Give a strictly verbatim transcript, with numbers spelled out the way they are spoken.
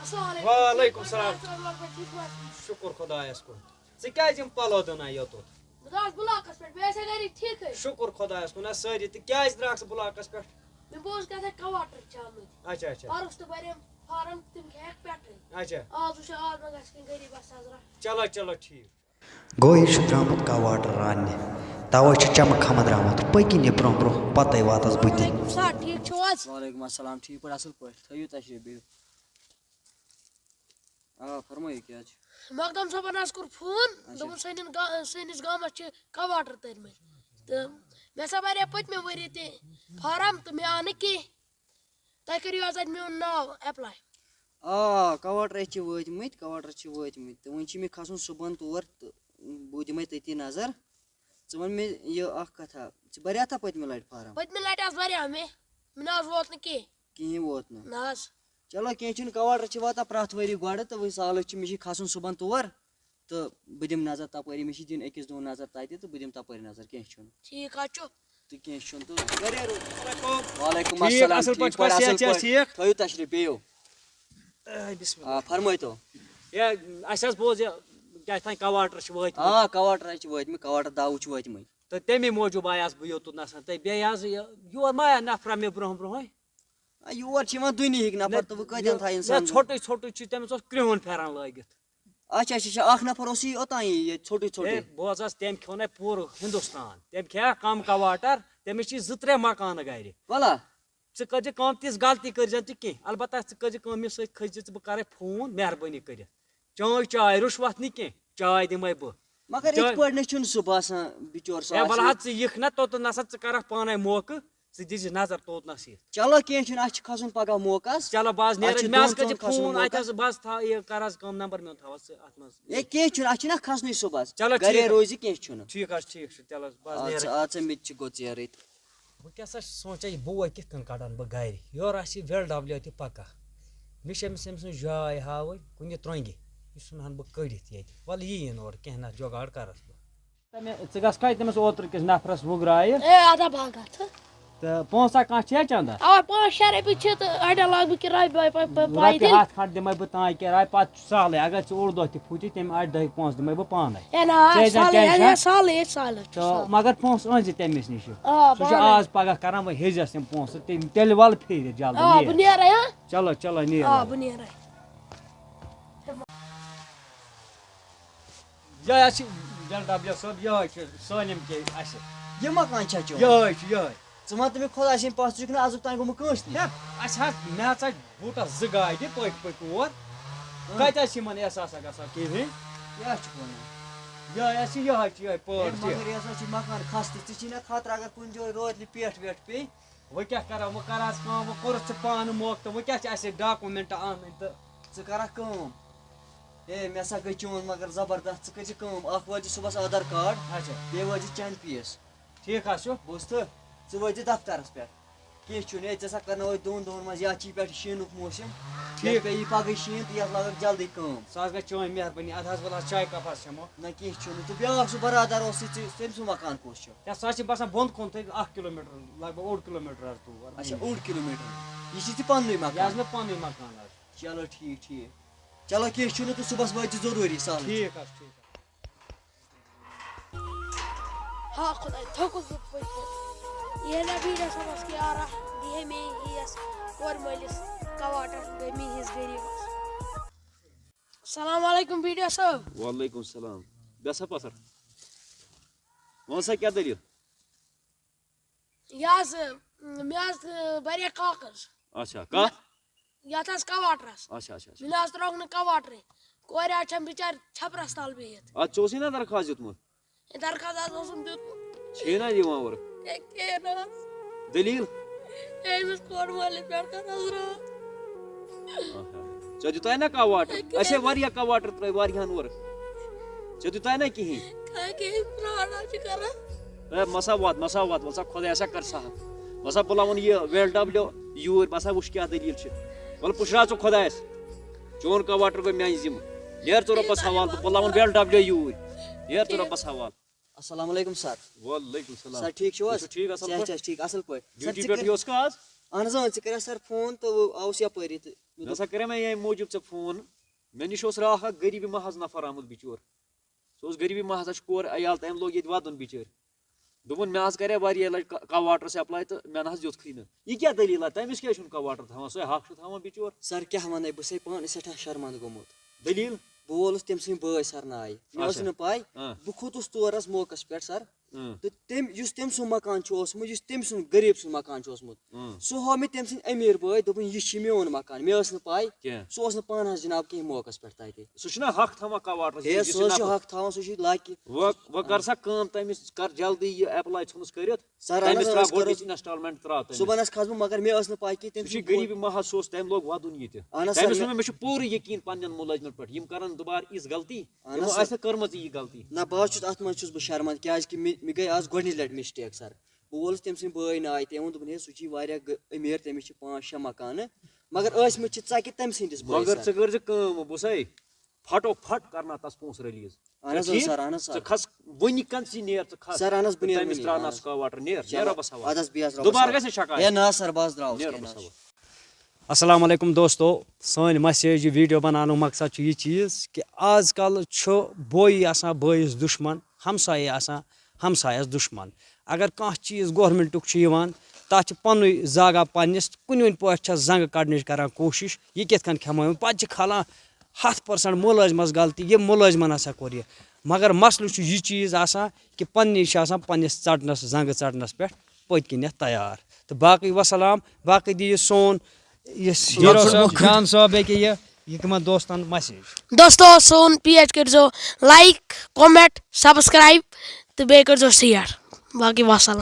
السلام علیکم۔ وعلیکم السلام۔ السلام علیکم، ٹھیٖک پٲٹھۍ؟ شُکُر خۄدایَس کُن۔ ژٕ کیٛازِ یِم پَلو دٕنان یوٚتُتھ؟ بہٕ درٛاس بُلاکَس پٮ۪ٹھ، بیٚیہِ ٲسے گَرِکۍ ٹھیٖکھٕے؟ شُکُر خۄدایَس کُن، اَسہِ سٲری۔ تہٕ کیٛازِ درٛاکھ ژٕ بُلاکَس پٮ۪ٹھ؟ مےٚ بوٗز کَتھا کَواٹر چھِ آمٕتۍ۔ اچھا، اچھا۔ پَرُس تہٕ بَریم فارم، تِم کھیٚکھ پٮ۪ٹھٕے۔ اچھا۔ آز وٕچھو، آز ما گژھِ کُنہِ غریٖبَس سَزرا۔ چلو، چلو، ٹھیٖک۔ گوٚو یہِ چھُ درٛامُت کَواٹر راننہِ، تَوَے چھُ چمہٕ کھمہٕ درٛامُت۔ پٔکِو یہِ برٛونٛہہ برٛونٛہہ، پَتَے واتَس بہٕ تہِ۔ وعلیکم سلام، ٹھیٖک چھِو حظ؟ وعلیکم السلام، ٹھیٖک پٲٹھۍ، اَصٕل پٲٹھۍ، تھٲیِو تشریٖف، بِہِو۔ آ، فرمٲیِو، کیٛاہ حظ چھُ؟ مقدم صٲبَن حظ کوٚر فون، اچھا۔ دوٚپُن، سٲنِس گا-، سٲنِس گامَس چھِ کَواٹر تٔرمٕتۍ۔ تہٕ مےٚ ہسا بَرے پٔتمہِ ؤری تہِ فارم تہٕ مےٚ آو نہٕ کینٛہہ۔ تۄہہِ کٔرِو حظ اَتہِ میون ناو ایپلاے۔ آ، کواٹر چھِ وٲتمٕتۍ، کواٹر چھِ وٲتمٕتۍ۔ تہٕ وۄنۍ چھِ مےٚ کھسُن صُبحن تور تہٕ بہٕ دِمَے تٔتی نظر۔ ژٕ وَن مےٚ یہِ اَکھ کَتھا، ژٕ بَریاتھا پٔتمہِ لَٹہِ فارم؟ پٔتمہِ لَٹہِ حظ بَریو مےٚ، مےٚ نہ حظ ووت نہٕ کینٛہہ۔ کِہیٖنۍ ووت نہٕ؟ نہ حظ۔ چلو، کینٛہہ چھُنہٕ، کواٹر چھِ واتان پرٛٮ۪تھ ؤری گۄڈٕ تہٕ وۄنۍ سہلٕے چھُ، مےٚ چھِ کھسُن صُبحن تور۔ تہٕ بہٕ دِمہٕ نظر تَپٲری، مےٚ چھِ دِنۍ أکِس دۄن نظر تَتہِ تہٕ بہٕ دِمہٕ تَپٲرۍ نظر، کینٛہہ چھُنہٕ۔ ٹھیٖک حظ چھُ۔ تہٕ کینٛہہ چھُنہٕ، تہٕ گَرے روٗد۔ وعلیکم ٹھیٖک، السلام، اَصٕل ٹھیٖک پٲٹھۍ چھُکھا، پٲٹھۍ، صحت اَصٕل چھا پٲٹھۍ۔ ٹھیٖک؟ تھٲیِو تشریٖف، بِہِو۔ اے، بسم اللہ۔ آ، فرمٲیتو۔ ہے، اَسہِ حظ بوز یہِ کیٛاہ تام کواٹر چھِ وٲتۍ۔ آ، کواٹر حظ چھِ وٲتۍ مٕتۍ، کواٹر داوٕ چھِ وٲتۍ مٕتۍ۔ تہٕ تَمے موٗجوٗب آیاس بہٕ یوٚتُن نَسَن۔ تہٕ بیٚیہِ حظ یہِ، یور ما آیا نفرا مےٚ برونٛہہ برونٛہٕے؟ آ، یور چھِ یِوان دُنیہٕکۍ نفر، نہ، تہٕ وۄنۍ کۭتیٛاہ یہِ، تھایہِ نہ، اِنسان؟ ژھوٚٹُے ژھوٚٹُے چھُ، تٔمِس اوس کرٛہُن پھٮ۪رن لٲگِتھ۔ اچھا، اچھا، اچھا، اکھ نفر اوسُے اوٚتام یہِ ژھوٚٹُے ژھوٚٹُے۔ ہے، بوز حظ، تٔمۍ کھیوٚو نہ پوٗرٕ ہندوستان۔ تٔمۍ کھیٚیا کم کواٹر، تٔمِس چھِ زٕ ترٛےٚ مکانہٕ گرِ۔ وَلا۔ ژٕ کٔرزِ کٲم، تِژھ غلطی کٔرزِ نہٕ ژٕ کینٛہہ۔ البتہ ژٕ کٔرزِ کٲم، مےٚ سۭتۍ کھٔسۍ زِ ژٕ، بہٕ کرے فون، مہربٲنی کٔرِتھ۔ چٲنۍ چاے، رُشوت نہٕ کینٛہہ، چاے دِمے بہٕ۔ مگر چٲنۍ یِتھ پٲٹھۍ نہ چھُنہٕ سُہ باسان، بِچور سُہ ہے، آسہِ۔ وَلہٕ حظ، ژٕ یِکھ نہ توٚتَن نَسا، ژٕ کَرَکھ پانَے موقعہٕ، ژٕ دِزِ نظر توٚتنَس یِتھ۔ چلو، کینٛہہ چھُنہٕ، اَسہِ چھُ کھسُن پگاہ موقعس۔ چلو، بہٕ حظ اَتھ نیرٕ، چھُ مےٚ حظ دۄن کٔرزِ ژۄن کھسُن فون، اَتہِ موقعس۔ حظ بہٕ حظ تھاو یہِ، کَر حظ کٲم، نمبر میون تھاو حظ ژٕ اَتھ منٛز۔ ہے، کینٛہہ چھُنہٕ، اَسہِ چھُنہ کھسنُے صُبحس۔ چلو، گرے ٹھیٖک۔ روزِ، کینٛہہ چھُنہٕ۔ ٹھیٖک حظ، ٹھیٖک چھُ، چلو حظ، بہٕ حظ اَدٕ نیرٕ۔ سا، اَدٕ سا، مےٚ تہِ چھِ گوٚژھ یَرٕتۍ۔ بہٕ کیٛاہ سا چھُس سونٛچان، یہِ بوے کِتھ کٔنۍ کَڑَن بہٕ گَرِ؟ یورٕ آسہِ یہِ وٮ۪ل ڈبلیو تہِ پَکان۔ مےٚ چھِ أمِس، أمۍ سٕنٛز جاے ہاوٕنۍ کُنہِ ترٛۄنٛگہِ۔ یہِ ژھٕنہٕ ہَن بہٕ کٔڑِتھ ییٚتہِ۔ وَلہٕ یی یِن اورٕ، کینٛہہ نَتہٕ جُگاڑ کَرَس بہٕ۔ تہٕ مےٚ، ژٕ گژھ کَتہِ تٔمِس اوترٕ کِس نفرَس وُگرایہِ؟ اے، اَدا بہٕ ہا گژھٕ۔ تہٕ پونٛسہٕ کانٛہہ چھےٚ چنٛدَس؟ اَوا، پانٛژھ شےٚ رۄپیہِ چھِ تہٕ اَڑٮ۪ن لاگہٕ بہٕ کِراے، بَے، بَے، بَے، بَے رۄپیہِ دِنۍ۔ ہَتھ کھنٛڈ دِمَے بہٕ تانۍ کِراے، پَتہٕ چھُ سہلٕے۔ اگر ژٕ اوٚڑ دۄہ تہِ پھُٹہِ، تَمہِ اَڑِ دۄہہِ پونٛسہٕ دِمَے بہٕ پانَے۔ ہے نہ، ژےٚ ٲسۍ زَن سہلٕے، ہے، ٹٮ۪نشَن۔ ہے، سہلٕے، ہے، سہلٕے چھُ، تہٕ سہلٕے۔ مگر پونٛسہٕ أنۍ زِ تٔمِس نِش۔ آ، سُہ چھُ پانَے۔ آز پگاہ کران، وۄنۍ ہیٚزٮ۪س تِم پونٛسہٕ، تٔمۍ تیٚلہِ وَلہٕ پھیٖرِتھ جلدی آ، نیر۔ بہٕ نیرَے، ہا؟ چلو، چلو، نیر آ، وَلہٕ۔ بہٕ نیرَے۔ یہِ حظ چھِ ڈیل ڈبلیو صٲب، یِہوٚے چھِ سٲلِم کینٛہہ اَسہِ۔ یہِ مکان چھا چون؟ یِہوٚے چھُ، یِہوٚے۔ ژٕ وَن تہٕ مےٚ خۄداے سٕنٛدۍ پَتھ، ژٕ چھُکھ نہٕ آزُک تام گوٚمُت کٲنٛسہِ نِش؟ ہے، اَسہِ حظ، مےٚ حظ ژَجہِ بوٗٹَس زٕ گاڑِ، پٔکۍ پٔکۍ اور۔ اۭں۔ کَتہِ حظ چھِ یِمَن احساسا گژھان کِہیٖنۍ؟ کیٛاہ چھُکھ وَنان؟ یِہوٚے حظ چھِ، یِہوٚے چھِ، یِہوٚے پٲٹھۍ ہے، چھِ۔ مگر یہِ ہسا چھِ مکان خستہٕ، ژٕ چھی نہ خطرٕ اگر کُنہِ جایہِ رٲتلہِ پیٹھ ویٹھ پیٚیہِ۔ وۄنۍ کیٛاہ کَرو، وۄنۍ کَر حظ کٲم، وۄنۍ کوٚرُتھ ژےٚ پانہٕ موقعہٕ تہٕ وۄنۍ کیٛاہ چھِ اَسہِ ڈاکومٮ۪نٛٹ اَنٕنۍ تہٕ؟ ژٕ کَرَکھ کٲم، ہے، مےٚ ہسا گٔے چون مگر زبردست، ژٕ کٔرۍ زِ کٲم، اَکھ وٲتۍ زِ صُبحَس آدھار کارڈ، اچھا۔ بیٚیہِ وٲتۍ زِ چَنٛدِ پیٖس۔ ٹھیٖک حظ چھُ۔ بوٗزتھٕ؟ ژٕ وٲتۍ زِ دفترَس پٮ۪ٹھ۔ کینٛہہ چھُنہٕ، ہے، ژےٚ سا کَرناوَے دۄن دۄہَن منٛز، یَتھ چھِ پٮ۪ٹھ شیٖنُک موسم۔ ٹھیٖک۔ یَتھ پیٚیہِ پَگہٕے شیٖن تہٕ یَتھ لاگَکھ جلدی کٲم۔ سُہ حظ گژھِ چٲنۍ مہربٲنی، اَدٕ حظ وَلہٕ حظ چاے کَپ حظ چٮ۪مو۔ نہ، کینٛہہ چھُنہٕ۔ تہٕ بیٛاکھ سُہ برادر اوسُے ژےٚ، تٔمۍ سُنٛد مکان کُس چھُ؟ یَتھ سُہ حظ چھِ باسان بۄنہٕ کُن تہٕ اَکھ کِلوٗ میٖٹر، لگ بگ اوٚڑ کِلوٗ میٖٹر حظ دوٗر۔ اچھا، اوٚڑ کِلوٗ میٖٹر۔ یہِ چھِ ژےٚ پَننُے یہِ حظ مکان؟ مےٚ پَننُے مکان حظ۔ چلو، ٹھیٖک، ٹھیٖک۔ چلو، کینٛہہ چھُنہٕ، تہٕ صُبحَس وٲتۍ زِ ضروٗری سہلٕے چھُ۔ ٹھیٖک حظ، ٹھیٖک حظ۔ ہا خۄداے، تھوٚکُس بہٕ پٔتۍ پٲٹھۍ۔ یہِ ہے نہ بیٖڈَس صٲبَس کیٛاہ راہ، یہِ ہے مے یِیَس کورِ مٲلِس کواٹَر، گٔے میٛٲنِس غریٖبَس۔ السلام علیکم بیٖڈَس صٲب۔ وعلیکم السلام۔ بیٚہہ سا پَتھَر۔ وَن سا کیٛاہ دٔلیٖل؟ یہِ حظ، مےٚ حظ، بَرے کاغذ۔ اچھا، کَتھ؟ یَتھ حظ کواٹرَس۔ اچھا، اچھا، اچھا۔ مےٚ نہ حظ ترٛووُکھ نہٕ کواٹرٕے۔ کورِ حظ چھَم بِچارِ چھَپرَس تَل بِہِتھ۔ اَدٕ ژےٚ اوسُے نا درخاست دیُتمُت؟ ہے، درخاست حظ اوسُم دیُتمُت۔ چھے نا یِوان اورٕ؟ ہے، کِہیٖنۍ نہٕ حظ۔ دٔلیٖل؟ ہے، أمِس کورِ مٲلِس پٮ۪ٹھ کَر حظ رٲچھ؟ آہا۔ ژےٚ دیُتاے نا کواٹر؟ ہے، کِہیٖنۍ اَسہِ ہے نہٕ۔ واریاہ کواٹر ترٛٲے واریاہَن اورٕ۔ ژےٚ دیُتاے نا کِہیٖنۍ؟ کَتہِ کِہیٖنۍ، فراڈ حظ چھِ کَران۔ ہے، مَسا وات، مَسا وات، وَلہٕ سا خۄدایا سا کَر سہل۔ وَلہٕ سا بہٕ لاوُن یہِ وٮ۪ل ڈبلیو یوٗرۍ، بہٕ ہسا وٕچھٕ کیٛاہ دٔلیٖل چھِ۔ وَلہٕ پُشراو ژٕ خۄدایَس۔ چون کواٹر گوٚو میٛانہِ ذِمہٕ۔ نیر ژٕ رۄبَس حوالہٕ تہٕ بہٕ لاوُن وٮ۪ل ڈبلیو یوٗرۍ۔ نیر ژٕ رۄبَس حوالہٕ۔ السلام علیکم سر۔ وعلیکم السلام۔ سر، ٹھیٖک چھِو حظ؟ تُہۍ چھِو ٹھیٖک، اَصٕل صحت پٲٹھۍ؟ چھا ٹھیٖک، اَصٕل پٲٹھۍ؟ سر، ڈیوٹی ژٕ پٮ۪ٹھ کر-، یہِ اوس کھا آز؟ اہن حظ، اۭں، ژےٚ کریٛاہ سر فون تہٕ وۄنۍ آوُس یپٲری تہٕ مےٚ نہ دوٚپ، سا کریٛاہ مےٚ ییٚمہِ موٗجوٗب ژےٚ فون۔ مےٚ نِش اوس راتھ اکھ غریٖبی محض نفر آمُت بِچور۔ سُہ اوس غریٖبی محض، اَسہِ چھُ کورِ عیال، تہٕ أمۍ لوگ ییٚتہِ وَدُن بِچٲرۍ۔ دوٚپُن، مےٚ حظ کریٛاہ واریاہ لَٹہِ ک-، کواٹرَس ایپلاے تہٕ مےٚ نہ حظ دیُتکھٕے نہٕ۔ یہِ کیٛاہ دٔلیٖلہ؟ تٔمِس کیٛازِ چھُنہٕ کواٹر تھاوان؟ سُہ ہے حق چھُ تھاوان بِچور۔ سر، کیٛاہ وَنَے بہٕ، چھُسَے پانہٕ سٮ۪ٹھاہ شرمنٛدٕ گوٚمُت۔ دٔلیٖل؟ بہٕ وولُس تٔمۍ سٕنٛدۍ بٲے سر ناے، مےٚ ٲس اچھا۔ نہٕ پَے۔ آ۔ بہٕ کھوٚتُس تور حظ موقعس پٮ۪ٹھ سر۔ اۭں۔ تہٕ تٔمۍ، یُس تٔمۍ سُنٛد مکان چھُ اوسمُت، یُس تٔمۍ سُنٛد غریٖب سُنٛد مکان چھُ اوسمُت، اۭں۔ سُہ ہوو مےٚ تٔمۍ سٕنٛدۍ أمیٖر بٲے، دوٚپُن، "یہِ چھُ میون مکان"، مےٚ ٲس نہٕ پَے۔ کینٛہہ۔ سُہ اوس نہٕ پانہٕ حظ جناب کینٛہہ موقعس پٮ۪ٹھ تَتہِ۔ سُہ چھُنہ حق تھاوان کواٹرَس ہے، یُس سُہ یہِ حظ چھُ نفر۔ حق تھاوان، سُہ چھُ لاکہِ۔ وۄنۍ، وۄنۍ کر سا کٲم، تٔمِس کر جلدی یہِ ایپلاے ژھٕنُس کٔرِتھ۔ سر، اہن تٔمِس حظ، ترٛاو أسۍ کرو۔ گۄڈٕنِچ انسٹالمنٹ ترٛاو تٔمِس۔ صُبحن حظ کھسہٕ بہٕ، مگر مےٚ ٲس نہٕ پَے کہِ تٔمۍ سُہ چھُ سُنٛد غریٖبی محض، سُہ اوس، تٔمۍ لوگ وَدُن ییٚتہِ۔ اہن حظ، تٔمِس سر۔ ووٚن مےٚ، مےٚ چھُ پوٗرٕ یقیٖن پننٮ۪ن مُلٲزمن پٮ۪ٹھ، یِم کرن دُبارٕ یِژھ غلطی۔ اہن حظ، یِمو سر۔ آسہِ نہٕ کٔرمٕژ یہِ غلطی۔ نہ، بہٕ حظ چھُس اَتھ منٛز چھُس بہٕ شرمنٛد، کیٛازِ کہِ مےٚ، مےٚ گٔے آز گۄڈٕنِچ لَٹہِ مسٹیک، سر۔ بہٕ وولُس تٔمۍ سٕنٛدۍ بٲے ناے، تٔمۍ ووٚن، دوٚپُن، "ہے، سُہ چھُے واریاہ گ-، أمیٖر، تٔمِس چھِ پانٛژھ شےٚ مکانہٕ، مگر ٲسۍ مٕتۍ چھِ ژَکہِ تٔمۍ سٕنٛدِس بٲے"۔ مگر سر۔ ژٕ کٔرۍ زِ کٲم، بہٕ سَے پھٹو پھٹ کرنا تَس پونٛسہٕ رٔلیٖز۔ اہن حظ، ٹھیٖک؟ سر، اہن حظ، سر۔ ژٕ کھس وُنہِ کَن ژٕ نیر، ژٕ کھس۔ سر، اہن حظ، بہٕ نیرٕ تٔمِس وُنی، ترٛاو اہن نَس حظ۔ کواٹر، نیر، چلو، نیر رۄبَس حوالہٕ۔ اَدٕ حظ، بِہِو حظ رۄبَس دُبارٕ حوالہٕ۔ گژھِ نہٕ شکایت۔ ہے، نہ حظ، سر، بہٕ حظ درٛاوُس، نیر کینٛہہ رۄبَس نہ حظ۔ حوالہٕ۔ السلام علیکم دوستو، سٲنۍ مسیج، یہِ ویڈیو بناونُک مقصد چھُ یہِ چیٖز کہِ آز کل چھُ بوے آسان بٲیِس دُشمن، ہمسایہِ آسان ہمسایس دُشمن۔ اگر کانٛہہ چیٖز گورمنٹُک چھُ یِوان، تتھ چھِ پننُے زاگا پننِس، کُنہِ وُنہِ پٲٹھۍ چھس زنگہٕ کڑنٕچ کران کوٗشش، یہِ کِتھ کٔنۍ کھٮ۪مو أمۍ؟ پتہٕ چھِ کھلان ہتھ پرسنٹ مُلٲزمس غلطی، یہِ مُلٲزمن ہسا کوٚر یہِ۔ مگر مسلہٕ چھُ یہِ چیٖز آسان کہِ پننی چھِ آسان پننِس ژٹنس، زنگہٕ ژٹنس پٮ۪ٹھ پٔتۍ کِنٮ۪تھ تیار۔ تہٕ باقٕے وسلام، باقٕے دِیِو سون یُس جان ہیٖرو صٲب، صٲب، جان صٲب ییٚکیٛاہ یہِ، یہِ تِمن دوستن مسیج۔ دوستو، سون پیج کٔرۍزیو لایک، کمنٹ، سبسکرایب تہٕ بیٚیہِ کٔرۍزیو شیئر۔ باقٕے وسلام۔